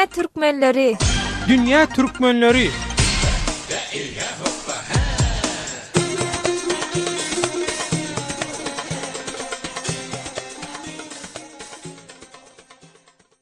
Dünýä türkmenleri! Dünýä türkmenleri!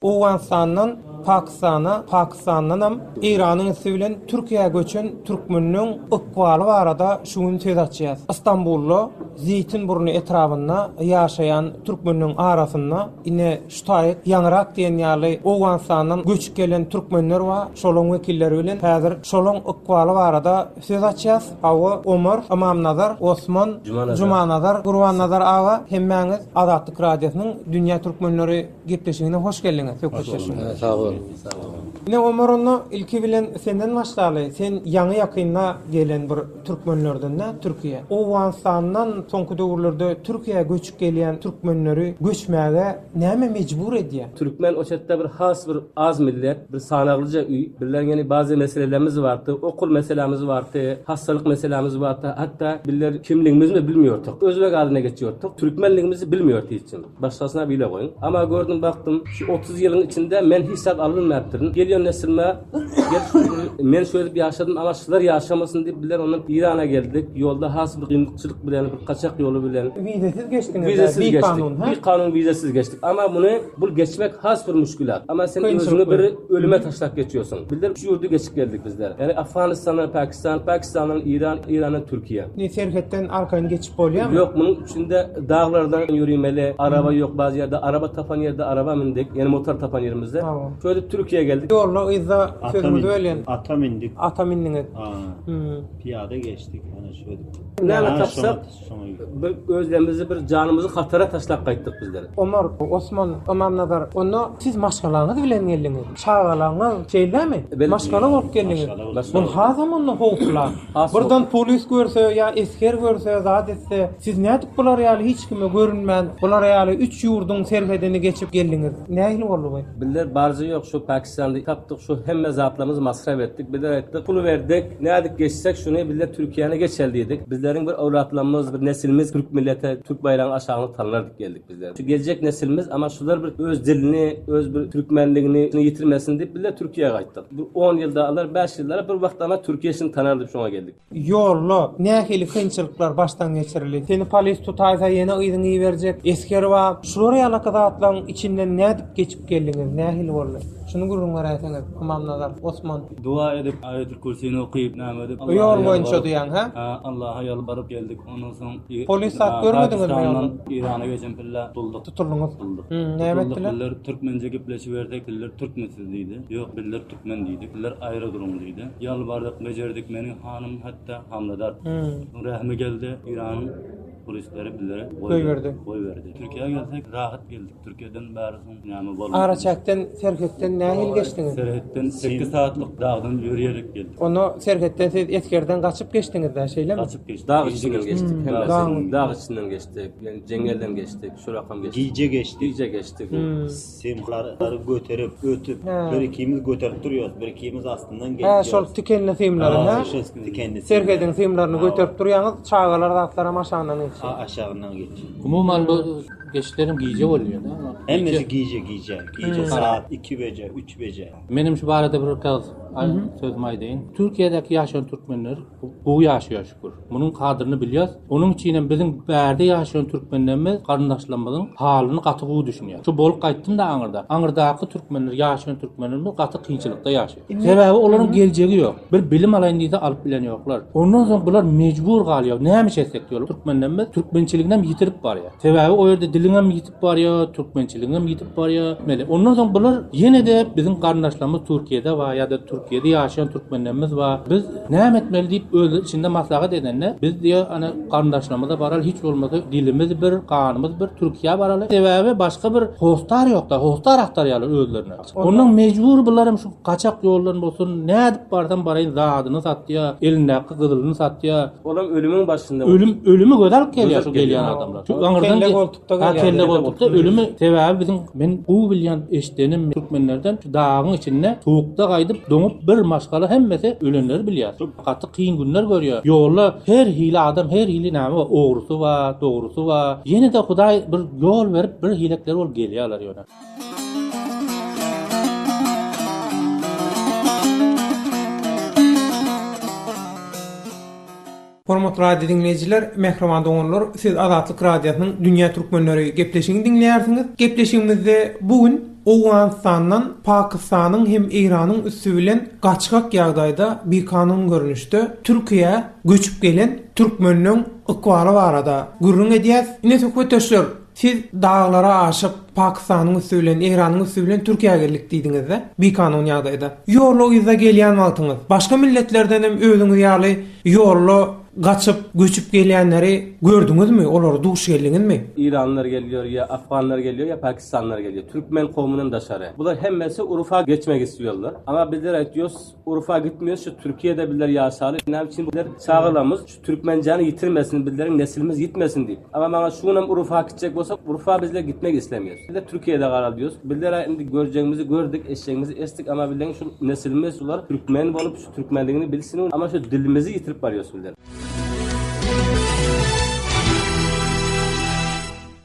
Owganystandan Pakistana, Pakistandanam Eýranyň üsti bilen Türkiýä göçen türkmenleň ykbaly barada şu gün söz açýas. Istanbulda Zeýtinburny etrabynda ýaşaýan türkmenleň arasynda ine şu taýyk ýaňyrak diýen ýaly Owganystandan göçüp gelen türkmenler bar, şolaň wekilleri bilen häzir şolaň ykbaly barada söz açýas. Hawa, Omar, Ymamnazar, Osman, Jumanazar, Gurbannazar aga hemmäňiz Azatlyk Radiosynyň Dünýä Türkmenleri Gepleşigine hoş geldiňiz söhbetdeşim. Sag boluň. Sag boluň. Ine Omar onda ilki bilen senden başlaly. Sen ýaňy ýakynda gelen bir türkmenlerden-dä Türkiýä. Owganystandan soňky döwürlerde Türkiýä göçüp gelýän türkmenleri göçmäge näme mejbur edýär? Türkmen oçetde bir has bir az millet, bir sanaglyja üý. Bizleriň ýene bazy meselelerimiz bardy. Okul meselämiz bardy, hassalyk meselämiz bardy. Hatda bizler kimligimizni bilmiýordyk. Özbek adyna geçýordyk. Türkmenligimizi bilmiýordy hiç kim. Başgasyna bile goýuň. Ama gördüm bakdym, şu 30 ýylyň içinde men hiç zat alynmäpdirin. Gelýän neslime gel şu men şöýdüp ýaşadym, ama şular ýaşamasyn diýip bizler ondan Irana geldik. Ýolda has bir kynçylyk bilen, bir gaçak ýoly bilen. Wizesiz geçdiňiz, Wizesiz geçdik. Bikanun, ha? Bikanun wizesiz geçdik. Ama muny bul geçmek has bir müşgülat. Ama sen özüňi bir ölüme taşlap geçiyorsun. Bizler üç ýurdy geçip geldik bizler. Ýani Afganistandan Pakistan, Pakistandan Iran, Irandan Türkiýe. Indi serhetden arkaýyn geçip bolýarmy? Ýok, munuň içinde daglardan ýöremeli, araba ýok bazy ýerde, araba tapan ýerde araba mündik, ýani motor tapan ýerimizde. Şöýdüp Türkiýä geldik. Ýolda yzda sözüňizi bölýän. Ata mündik. Ata mündiňiz. Pyýada geçdik, ana şöýdüp. Näme tapsak, bir özlerimizi bir janymyzy hatara taşlap gaýtdyk bizler. Omar, Osman, Ymamnazar, onda siz maşgalaňyz bilen geldiňiz. Çagalaňyz şeýlemi? Maşgala bolup geldiňiz. Bul hasam onda howpla. Birden polis görse ýa esger görse zat etse, siz nädip bular ýaly hiç kime görünmän, bular ýaly üç ýurduň serhedini geçip geldiňiz? Nähili boldy bu? Bizler barja ýok şu Pakistanda tapdyk şu hemme zatlarymyzy masraf etdik. Bizler aýtdyk pul berdik, nädip geçsek şuny bizler Türkiýäni geçeli diýdik. Bizleriň bir öwlatlarymyz, bir nesilimiz türk millete, türk baýragyň aşagynda talynar diýip geldik bizler. Şu geljek nesilimiz ama şular bir öz dilini, öz bir türkmenligini ýitirmesin diýip bizler Türkiýä gaýtdyk. Bir on ýylda alar, bäş ýylda alar, bir wagt ama Türkiýe şuny tanar diýip şoňa geldik. Ýolda nähili kynçylyklar başdan geçirildi? Seni polis tutaýsa ýene yzyňy iberjek, esger bar. Şular ýalaky zatlaryň içinden nädip geçip geldiňiz? Nähili boldy? Şuny gürrüň beräýseňiz, Ymamnazar, Osman. Dua edip, Aýatul Kürsini okyp, näme edip, Allaha Ýol boýunça diýýäň, hä? Hä, Allaha ýalbaryp geldik. Ondan soň Polis zat görmediňizmi ýolda? Eýrana geçen pille tutuldyk. Tutuldyňyz. Tutuldyk. Näme etdiler? Bizler türkmençe gepleşiberdik, sizler türkmensiz diýdi. Ýok, bizler türkmen diýdik. Sizler aýra duruň diýdi. Ýalbardyk, bejerdik. Meniň hanym hatda hamyladar. Rähmi geldi, Eýranyň polisleri bizleri goýberdi. Goýberdi. Türkiýä gelsek, rahat geldik. Türkiýeden bäri soň näme bolmady. Araçäkden, serhetden nähili geçdiňiz? Serhetden sekiz sagatlyk dagdan ýörýärek geldik. Onda serhetden siz esgerden gaçyp geçdiňiz-dä, şeýlemi? Gaçyp geçdik. Dag içinden geçdik hemmesi. Dag içinden geçdik. Ýani jeňňelden geçdik, şu rakam geçdik. Gije geçdik. Gije geçdik. Simlary göterip, ötüp, bir ikimiz göterip durýarys, bir ikimiz astyndan geçýäris. Hä, şol tikenli simlary, hä? Şol tikenli simlary. Serhediň simlaryny göterip durýaňyz, çagalar zatlaram aşagyndan geçýär. Aşagyndan geçýär. Umuman bu Geçlerim gije bolýar da. Hemmesi gije gije. Gije saat 2 beje, 3 beje. Menem şu barada bir gagyz sözümi aýdaýyn. Türkiýedäki ýaşaýan türkmenler gowy ýaşaýar şükür. Munuň kadryny bilýäs. Onuň üçinem biziň bärde ýaşaýan türkmenlerimiz garyndaşlarymyzyň halyny gaty gowy düşünýär. Şu bolup gaýtdym-da aňyrda. Aňyrdaky türkmenler, ýaşaýan türkmenlerimiz gaty kynçylykda ýaşaýar. Sebäbi olaryň geljegi ýok. Bir bilim alaýyn diýse alyp bilen ýoklar. Ondan soň bular mejbur galýar. Näme iş etsek diýýär. Türkmenlerimiz türkmençiliginem ýitirip barýar. Sebäbi o ýerde diliňem ýitip barýar, türkmençiligiňem ýitip barýar. Mele. Ondan soň bular ýene-de biziň garyndaşlarymyz Türkiýede bar ýa-da Türkiýede ýaşaýan türkmenlerimiz bar. Biz näme etmeli diýip özleri içinde maslahat edende, biz diýýär, ana garyndaşlarymyza baraly, hiç bolmasa dilimiz bir, ganymyz bir, Türkiýä baraly. Sebäbi başga bir hostar ýok-da, hostar agtarýarlar özlerine. Ondan mejbur bularam şu gaçak ýoldan bolsun, nädip barsam baraýyn zadyny satýa, elindäki gyzylyny satýa. Olam ölümiň başynda. Ölüm, ölümi göze alyp gelýär şu gelýän adamlar. Şu aňyrdan Kelle goltukda gelýär. Kelle goltukda ölümi sebäbi biziň men gowy bilýän eşdenim türkmenlerden şu dagyň içinde sowukda gaýdyp doňup bir maşgala hemmesi ölenleri bilýär. Gaty kyn günler görýär. Ýolda her hili adam her hili näme bar ogrusy bar, dogrusy bar. Ýene-de Hudaý bir ýol berip bir hilekler bolup gelýärler ýöne. Hormatly radio diňleýjiler, mähriban doganlar, siz Azatlyk Radiosynyň Dünýä Türkmenleri gepleşigini diňleýärsiňiz. Gepleşigimizde bu gün Owganystandan Pakistanyň hem Eýranyň üsti bilen gaçgak ýagdaýda bikanun görnüşde Türkiýä göçüp gelen türkmenleň ykbaly barada gürrüň edýäs. Ine söhbetdeşler, siz daglara aşyp Pakistanyň üsti bilen, Eýranyň üsti bilen Türkiýä geldik diýdiňizde, bikanun ýagdaýda. Ýolda yzda gelýän wagtyňyz, başga milletlerdenem özüňiz ýaly ýolda gaçyp, göçüp gelýänleri gördüňizmi, olara duş geldiňizmi? Eýranlylar gelýär, ýa afganlar gelýär, ýa pakistanlylar gelýär. Türkmen kowmundan daşary. Bular hemmesi Urfa geçmek isleýärler. Amma bizler aýtýarys, Urfa gitmeýäs, şu Türkiýede bizler ýaşaly. Näme üçin bizler çagalarymyz şu türkmenjäni ýitirmesin, bizleriň neslimiz ýitmesin diýip. Amma maňa şu günem Urfa gitjek bolsak, Urfa bizler gitmek islemeýäs. Bizler Türkiýede galaly diýýäs. Bizler indi görjegimizi gördük, eşjegimizi eşdik, amma bizleriň şu neslimiz şular türkmen bolup, şu türkmenligini bilsin, amma şu dilimizi ýitirip barýas bizler.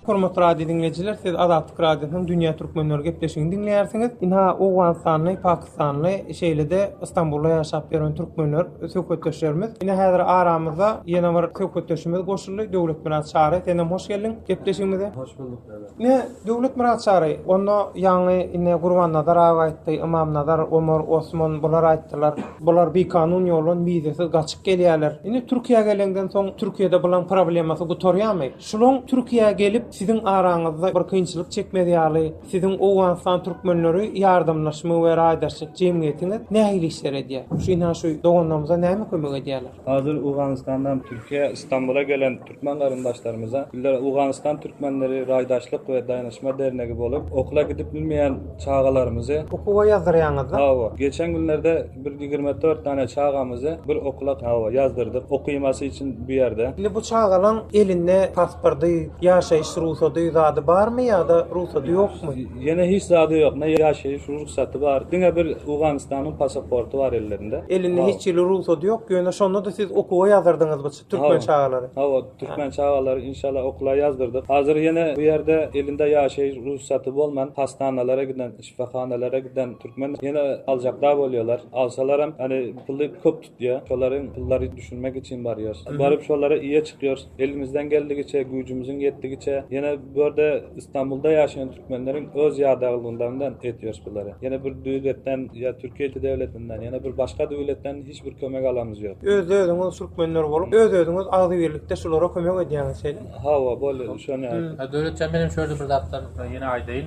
Hormatly radio diňleýjiler, siz Azatlyk Radiosynyň Dünýä Türkmenleri gepleşigini diňleýärsiňiz. Ynha, Owganystanly, Pakistanly, şeýle-de Istanbulda ýaşap ýören türkmenler söhbetdeşlerimiz. Ine, häzir aramyzda ýene bir söhbetdeşimiz goşuldy, Döwletmyrat Çary. Senem hoş geldiň gepleşigimize. Hoş bulduk, Mehmet. Ine, Döwletmyrat Çary, onda ýaňy ine Gurbannazar aga aýtdy, Ymamnazar, Omar, Osman bular aýtdylar. Bular bikanun ýoldan wizasiz gaçyp gelýärler. Indi Türkiýä geleňden soň Türkiýede bulaň problemasy gutarýarmy? Şulaň Türkiýä gelip siziň araňyzda bir kynçylyk çekmez ýaly siziň Owganystan türkmenleri ýardamlaşma we raýdaşlyk jemgyýetiňiz nähili işler edýär? Şu ynha şu doganlarymyza näme kömek edýärler? Hazir Owganystandan Türkiýä Istanbula gelen türkmen garyndaşlarymyza bizler Owganystan türkmenleri raýdaşlyk we daýanyşma dernegi bolup okula gidip bilmeýän çagalarymyzy Okuwa ýazdyrýaňyzda? Hawa. Geçen günlerde Bir 24 dane çagamyzy bir okula hawa ýazdyrdyk okymasy üçin bu ýerde. Indi bu çagalaň elinde pasporty, ýaşaýyş rugsady zady barmy ýa-da rugsady ýokmy? Ýene hiç zady ýok, ne ýaşaýyş rugsaty bar, diňe bir Owganystanyň pasaporty bar ellerinde. Elinde hiç hili rugsady ýok, ýöne şonda-da siz okuwa ýazdyrdyňyz bu türkmen çagalary. Hawa, türkmen çagalary inşallah okula ýazdyrdyk. Hazir ýene bu ýerde elinde ýaşaýyş rugsaty bolman hastanalara giden, şypahanalara giden türkmen ýene aljakda bolýarlar. Alsalaram hani puly köp tutýar. Şolaryň pullary düşünmek üçin barýarys. Baryp şolara iýe çykýarys. Elimizden geldigiçe, güýjümiziň ýetdigiçe ýene bu ýerde Istanbulda ýaşaýan türkmenleriň öz ýadagylygyndan etýäris bulary. Ýene bir döwletden ýa Türkiýe döwletinden, ýene bir başga döwletden hiç bir kömek alamyz ýok. Öz-özüňiz türkmenler bolup, öz-özüňiz agzybirlikde şulara kömek edýäňiz şeýlemi? Hawa, bolýar, şony aýtdym. Döwletjan menem şu ýerde bir zatlar ýene aýdaýyn.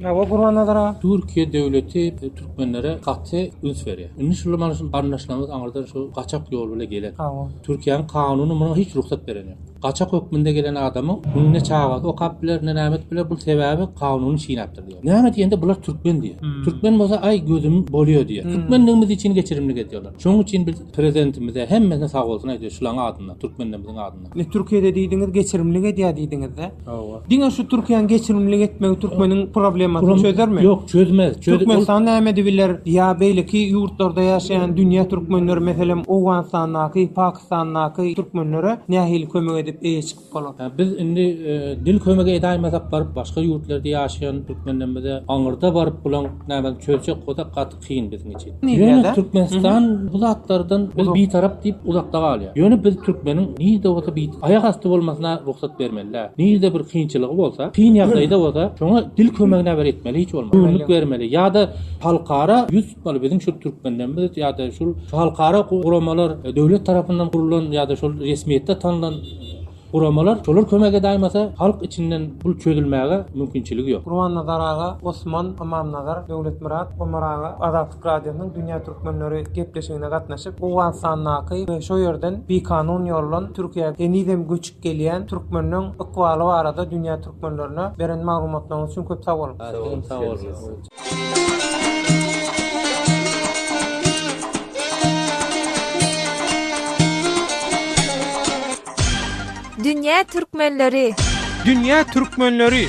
Hawa Gurbannazar aga. Türkiýe döwleti türkmenlere gaty üns berýär. Indi şul mana şu garyndaşlarymyz aňyrdan şu gaçak ýol bile gelen. Hawa. Türkiýäniň kanuny muňa hiç rugsat beren ýok. Gaçak hökmünde gelen adamyň muny ne çagasy okap biler, ne näme edip biler, bul sebäbi kanuny çiýnäpdir diýýär. Näme diýende bular türkmen diýýär. Türkmen bolsa aý gözüm bolýar diýýär. Türkmenligimiz üçin geçirimlik edýärler. Şonuň üçin biz prezidentimize hemmesine sag bolsun aýdýarys şulaň adyndan, türkmenlerimiziň adyndan. Indi Türkiýede diýdiňiz geçirimlik edýär diýdiňizde. Hawa. Diňe şu Türkiýäň geçirimlik etmegi türkmeniň problemasyny çözermi? Ýok, çözmez. Türkmenistan näme edibiler ýa beýleki ýurtlarda ýaşaýan dünýä türkmenleri meselem Owganystandaky, Pakistandaky türkmenlere nähili kömek edip eýe çykyp bolar? Biz indi dil kömegi edäýmesek baryp başga ýurtlarda ýaşaýan türkmenlerimize aňyrda baryp bulaň nämesini çözjek bolsak gaty kyn biziň üçin. Ýöne Türkmenistan bu zatlardan biz bitarap diýip uzakda galýar. Ýöne biz türkmeniň nirde bolsa bir aýak asty bolmasyna rugsat bermeli däl. Nirde bir kynçylygy bolsa, kyn ýagdaýda bolsa, şoňa dil kömegine bir etmeli hiç bolmasa. Göwünlik bermeli ýa-da halkara ýüz tutmaly biziň şul türkmenlerimiz ýa-da şul halkara guramalar döwlet tarapyndan gurulan ýa-da şol resmiýetde tanylan Guramalar şolar kömek edaýmasa halk içinden bul çözülmäge mümkinçiligi ýok. Gurbannazar aga, Osman, Ymamnazar, Döwletmyrat, Omar aga Azatlyk Radiosynyň Dünýä Türkmenleri gepleşigine gatnaşyp, Owganystandaky we şo ýerden bikanun ýoldan Türkiýä henizem göçüp gelýän türkmenleň ykbaly barada dünýä türkmenlerine beren maglumatlaryňyz üçin köp sag boluň. Sag boluň. Dünýä türkmenleri. Dünýä türkmenleri.